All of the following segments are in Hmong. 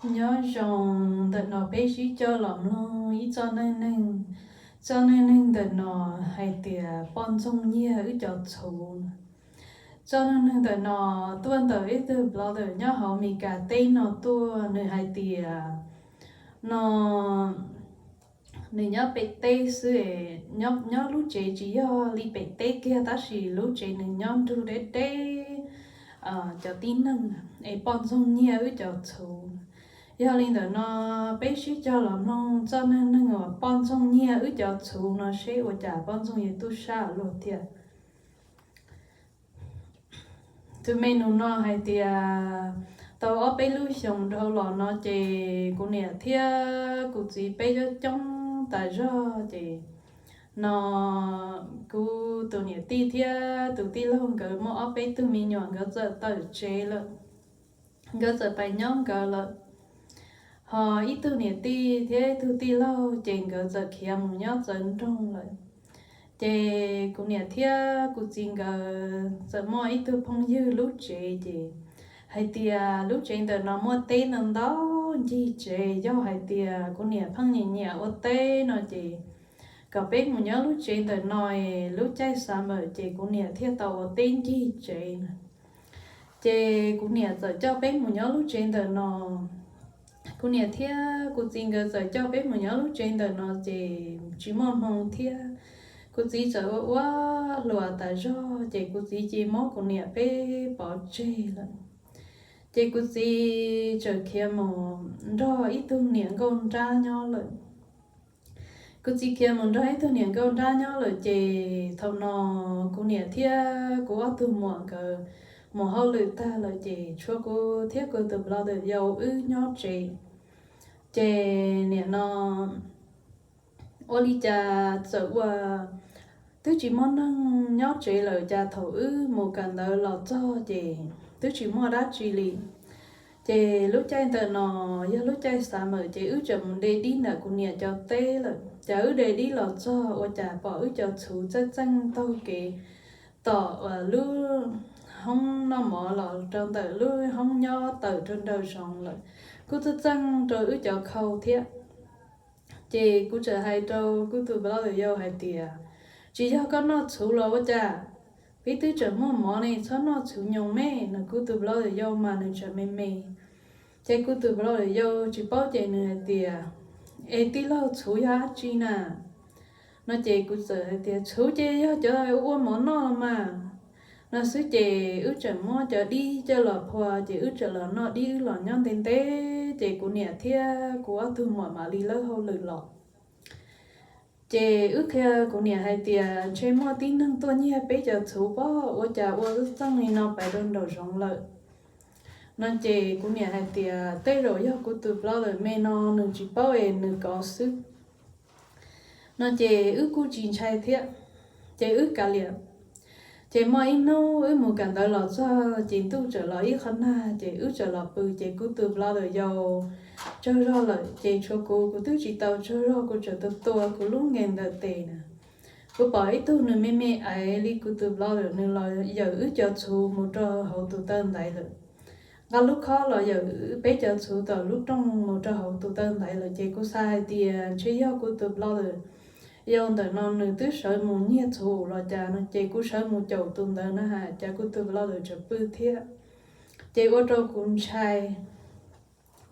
Nyob zoo, ntawm no peb sib coj los mloog ib txoj neej neeg. Txoj neej neeg ntawm no hais tias poj ntxoog nyiag wb cov txhuv. Txoj neej neeg ntawm no tuaj ntawm ib tug blogger nyob hauv Amelikas teb no tuaj, nws hais tias no nws nyob pem teb xwb, nyob lub tsev tsis yog li pem teb kiag tab sis lub tsev nws nyob nrug deb deb cov tib neeg es poj ntxoog nyiag wb cov txhuv. Yog li ntawm no peb sib cog los mloog txoj neej neeg uas poj ntxoog nyiag wb cov txhuv no seb ua cas poj ntxoog yuav tub sab luag thiab. Tus me nus no hais tias tau ob peb lub xyoos dhau los no ces kuv niam thiab kuv txiv peb coob coob tas zog ces no kuv tus niam tij thiab tus tij laug nkawd muaj ob peb tug me nyuam nkawd txawm tawm tsev lawm, nkawd txawm pais nyob nkawd lawm. Ho ib tug niam tij thiab ib tug tij laug ces nkawd txawm khiav mus nyob txawv nroog lawm. Ces kuv niam thiab kuv txiv nkawd txawm muaj ib tug phooj ywg lub tsev ces hais tias lub tsev ntawm no muaj teb ntau ntau ncig tsev, yog hais tias kuv niam pheej nyiam nyiam ua teb no ces kom peb mus nyob lub tsev ntawm no, lub caij summer ces kuv niam thiaj tau ua teb ncig tsev na. Ces kuv niam txawm coj peb mus nyob lub tsev ntawm no. Kuv niam thiab kuv txiv nkawd txawm coj peb mus nyob lub tsev ntawm no ces tsis muaj hmoo thiab. Kuv txiv txawm ua ua hluas tas zog ces kuv txiv cia muab kuv niam peb pov tseg lawm. Ces kuv txiv txawm khiav mus nrog ib tug niam nkauj nrab nyob lawm. Kuv txiv khiav mus nrog ib tug niam nkauj nrab nyob lawm ces thaum no kuv niam thiab kuv ob tug muam nkawd mus hauj lwm tag lawm ces tshuav kuv thiab kuv tus brother yau wb nyob tsev. Ces nim no ua li cas txawm ua twb tsis muaj neeg nyob tsev lawm, cas thaum wb mus kawm ntawv los txog ces twb tsis muaj dab tsi li. Ces lub caij ntawm no yog lub caij summer ces wb tseem mus de dib ntawm kuv niam cov teb lawm. Cas wb de dib los txog ua cas pom wb cov txhuv txeej txeej taug kev tom lub hoob noj mov los rau ntawm lub hoob nyob tawm rau nraum zoov lawm, kuj txeej txeej rau wb cov khau thiab. Ces kuv txawm hais rau kuv tus brother yau hais tias, tsis yog koj noj txhuv los ua cas, peb twb tseem muaj mov ne, txhob noj txhuv nyoos me no. Kuv tus brother yau mas nws tseem me me. Ces kuv tus brother yau tsis paub ces nws hais tias, es tij laug, txhuv yog dab tsi na? No ces kuv txawm hais tias, txhuv ces yog cov ua mov noj los mas. No xwb ces wb tseem muab cov dib coj los phua ces wb tseem los noj dib wb los nyob ntev ntev ces kuv niam thiab kuv ob tug muam mam li lawb hauj lwm los. Ces wb qhia kuv niam hais tias ntshe muaj tib neeg tuaj nyiag peb cov txhuv pob, ua cas ua txeej li no pais rau nraum zoov lawm. No ces kuv niam hais tias tej zaum yog kuv tus brother me no nws tsis paub es nws kov xwb. No ces wb kuj tsis ntshai thiab, ces wb kav liam. Ces muaj ib hnub wb mus kawm ntawv los txog ces ntuj txawm los ib qho nag ces wb txawm los pw ces kuv tus brother yau tsaug zog lawm ces tshuav kuv, kuv twb tsis tau tsaug zog, kuv tseem tua tua kuv lub nkees ntawm tes na. Kuv pom ib tug nws me me aiv li kuv tus brother nws los yawm wb cov txhuv mus rau hauv tus taw ntaiv lawm. Nqa lub khob los yawm peb cov txhuv tom lub rooj mus rau hauv tus taw ntaiv lawm ces kuv xav hais tias ntshe yog kuv tus brother yau ntawm no nws twb sawv mus nyiag txhuv los cas no ces kuv sawv mus caum tus ntawd na has cas kuv tus brother tseem pw thiab. Ces ua rau kuv ntshai,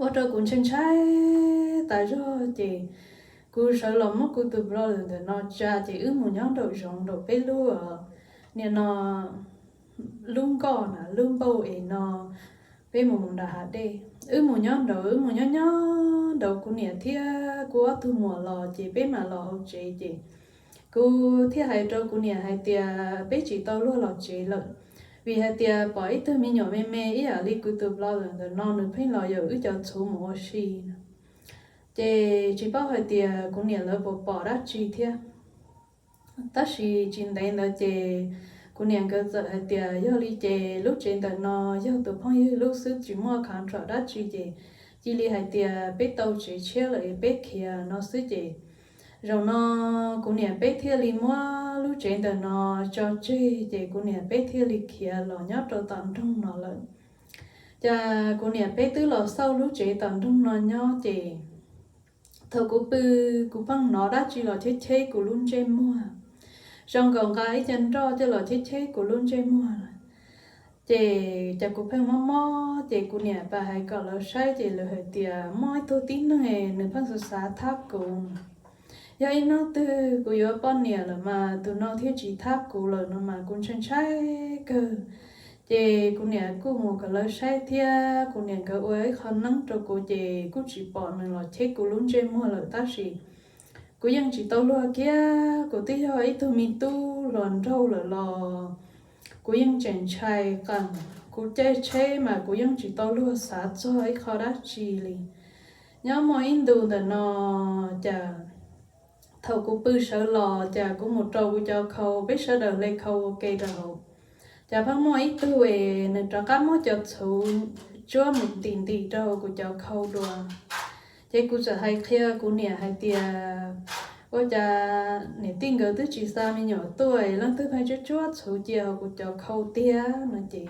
ua rau kuv ntshai ntshai tas zog ces kuv sawv los muab kuv tus brother ntawm no tsa ces wb mus nyob nraum zoov nraum peb lub, nim no lub nkoj na, lub npauj es no peb mus nram hav dej. Wb mus nyob nraud, wb mus nyob nyob nraud kuv niam thiab kuv ob tug muam los ces peb mam los hauv tsev ces kuv thiaj hais rau kuv niam hais tias peb tsis tau luag los tsev lawm, vim hais tias pom ib tug me nyuam me me ib yam li kuv tus brother ntawm no nws pheej los yawm wb cov txhuv mus ua si. Ces tsis paub hais tias kuv niam lawv puas pom dab tsi thiab. Tab sis tsis ntev ntawd ces kuv niam nkawd txawm hais tias yog li ces lub tsev ntawm no yog tus phooj ywg lub xwb tsis muaj contract dab tsi ces cia li hais tias peb tau tsev tshiab lawm es peb khiav no xwb ces zaum no kuv niam peb thiaj li muab lub tsev ntawm no tso tseg ces kuv niam peb thiaj li khiav los nyob rau tom nroog no lawm. Cas kuv niam peb twb los xauj lub tsev tom nroog no nyob ces thaum kuv pw, kuv pheej hnov dab tsi los cheb cheb kuv lub ntsej muag, zoo nkaus nqa ib co nroj coj los cheb cheb kuv lub ntsej muag lawm. Ces cas kuv pheej mob mob ces kuv niam pab hais kom lawv saib ces lawv hais tias muaj ib tug tib neeg nws pheej xav xav thab kuv. Yog ib hnub twg kuv yuav poj niam lawm mas tus no thiaj tsis thab kuv lawm no mas kuv ntshai ntshai kawg. Ces kuv niam kuj mus kom lawv saib thiab kuv niam nkawd ua ib qho neeb rau kuv ces kuj tsis pom nws los cheb kuv lub ntsej muag lawm tab sis kuv yeej tsis tau luag kiag, kuv twb yog ib tug me tub hluas nraug lawm los kuv yeej tseem ntshai qees. Kuv caij tsheb mas kuv yeej tsis tau luag xav txog ib qho dab tsi li. Nyob muaj ib ntus ntawm no cas thaum kuv pw sawv los cas kuv mus rau kuv cov khau, peb sawv daws hle khau ua ke rau hauv. Cas pheej muaj ib tug es nws rov qab muab cov txhuv tsuab mus ntim ntim rau hauv kuv cov khau dua. Ces kuv txawm hais qhia kuv niam hais tias, ua cas niam tij nkawd twb tsis xa me nyuam tuaj es leej twg pheej tsuab tsuab txhuv cia hauv kuv cov khau tiag no ces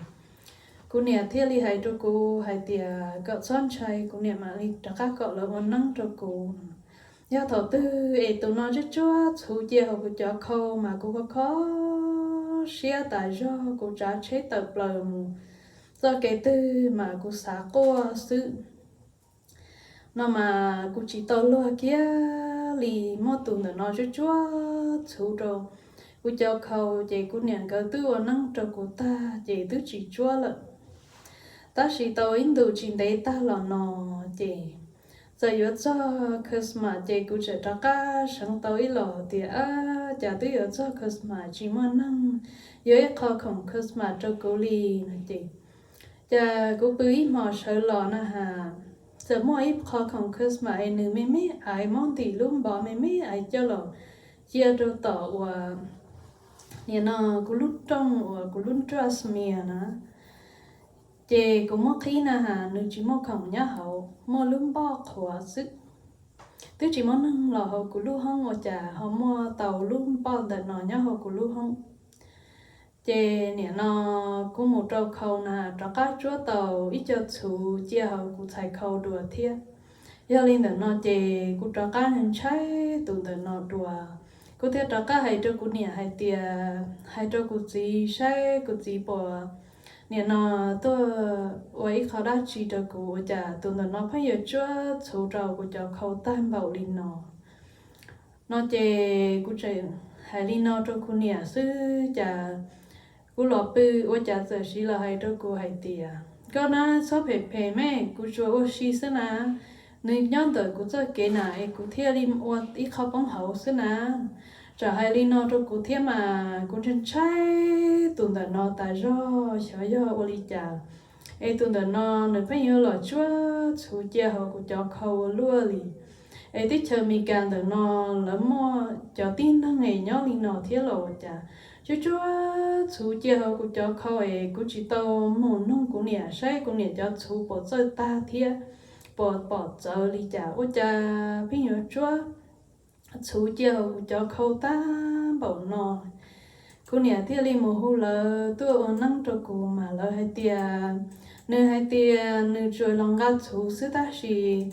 kuv niam thiaj li hais rau kuv hais tias kom txhob ntshai, kuv niam mam li rov qab kom lawv ua neeb rau kuv. Yog thaum twg es tus no tsuab tsuab txhuv cia hauv kuv cov khau mas kuv kho kho siab tas zog, kuv tsav tsheb tawm plaws mus txoj kev twg mas kuv xav quaj xwb. No mas kuv tsis tau luag kiag li, muab tus ntawm no tsuab tsuab txhuv rau kuv cov khau ces kuv niam nkawd twb ua neeb rau kuv tag ces twb tsis tsuab lawm. Tab sis tau ib ntus tsis ntev tag los no ces txawm yuav txog Christmas ces kuv txawm rov qab seev tau ib los tias, ab, cas twb yuav txog Christmas tsis muaj neeg yuav ib qho khoom Christmas rau kuv li no ces cas kuv pw ib hmo sawv los na has, txawm muaj ib qho khoom Christmas es nws me me aiv, muab ntim lub npo me me aiv coj los cia rau tom uas nim no kuv lub rooj uas kuv lub nruas smias na. Ces kuv muab qhib na has, nws tsis muaj khoom nyob hauv, muaj lub npoj qhuav xwb. Twb tsis muaj neeg los hauv kuv lub hoob ua cas ho muaj tau lub npoj ntawm no nyob hauv kuv lub hoob. Ces nim no kuv mus rau khau na rov qab tsuab tau ib co txhuv cia hauv kuv txhais khau dua thiab. Yog li ntawm no ces kuv rov qab ntshai tus ntawm no dua. Kuv thiaj rov qab hais rau kuv niam hais tias, hais rau kuv txiv saib kuv txiv puas nim no tuaj ua ib qho dab tsi rau kuv ua cas tus ntawm no pheej yuav tsuab txhuv rau kuv cov khau tag npaum li no. No ces kuv tseem hais li no rau kuv niam xwb cas kuv los pw ua cas txawm siv los hais rau kuv hais tias, koj na txhob phem phem me, kuv tsuas ua si xwb na. Nws nyob ntawm kuv txoj kev na es kuv thiaj li ua ib qho poob hauv xwb na. Txawm hais li no rau kuv thiab mas kuv ntshai ntshai tus ntawm no tas zog, xyov yog ua li cas es tus ntawm no nws pheej yuav los tsuab txhuv cia hauv kuv cov khau ua luaj li. Es teb chaws Amelikas ntawm no lawv muaj cov tib neeg es nyob li no thiab los ua cas tsuab tsuab txhuv cia hauv kuv cov khau es kuv tsis tau mus nug kuv niam saib kuv niam cov txhuv puas txawj tag thiab puas pom txawv li cas ua cas pheej yuav tsuab txhuv cia hauv kuv cov khau tag npaum no. Kuv niam thiaj li mus hu lawv tuaj ua neeb rau kuv mas lawv hais tias, nws hais tias nws tsuas los nqa txhuv xwb tab sis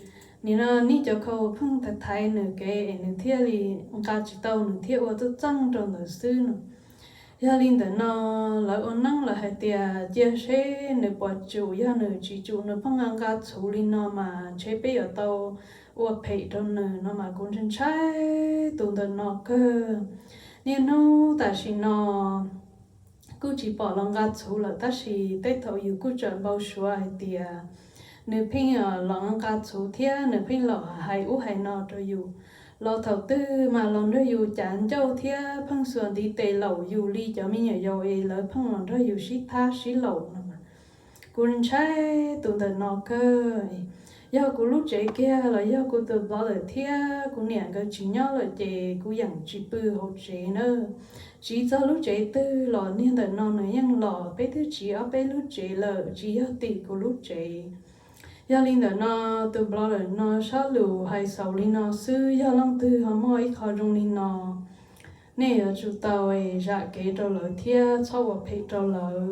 nim no neb cov khau pheej thaiv thaiv nws kev es nws thiaj li nqa tsis tau, nws thiaj ua txeej txeej rau ntawd xwb no. Yog li ntawm no lawv ua neeb lawv hais tias cia seb nws puas tsum, yog nws tsis tsum nws pheej nqa nqa txhuv li no mas ntshe peb yuav tau ua phem rau nws no mas kuv ntshai ntshai tus ntawm no kawg. Niaj hnub tam sim no kuj tsis pom los nqa txhuv lawm tab sis tej thaum yus kuj tseem npau suav hais tias nws pheej los nqa txhuv thiab nws pheej los hais ub hais no rau yus. Los thaum twg mas los nrog yus cav ncauj thiab pheej xuas ntiv tes laum yus li cov me nyuam yaus es lawv pheej los nrog yus sib thab sib laum no mas kuv ntshai tus ntawm no kawg. Yog kuv lub tsev kiag los yog kuv tus brother thiab kuv niam nkawd tsis nyob lawm ces kuv yeej tsis pw hauv tsev na. Tsiv txog lub tsev twg los niag ntawm no nws yeej los, peb twb tsiv ob peb lub tsev lawm tsis yog tim kuv lub tsev. Yog li ntawm no tus brother no sab lus hais xaus li no xwb, yog leej twg ho muaj ib qho zoo li no, nej yuav tsum tau zam kev rau lawv thiab txhob ua phem rau lawv.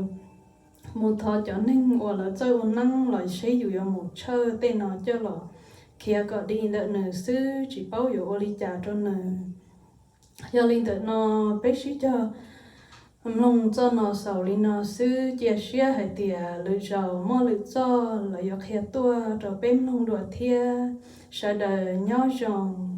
mus thov cov neeg uas lawv txawj ua neeb los seb yus yuav mus tshawj tej no coj los khiav kom dim ntawm nws xwb, tsis paub yuav ua li cas rau nws. Yog li ntawm no, peb sib cog mloog txoj no xaus li no xwb, cia siab hais tias lwm zaus muaj lwm txoj lawv yuav qhia tuaj rau peb mloog dua thiab. Sawv daws nyob zoo.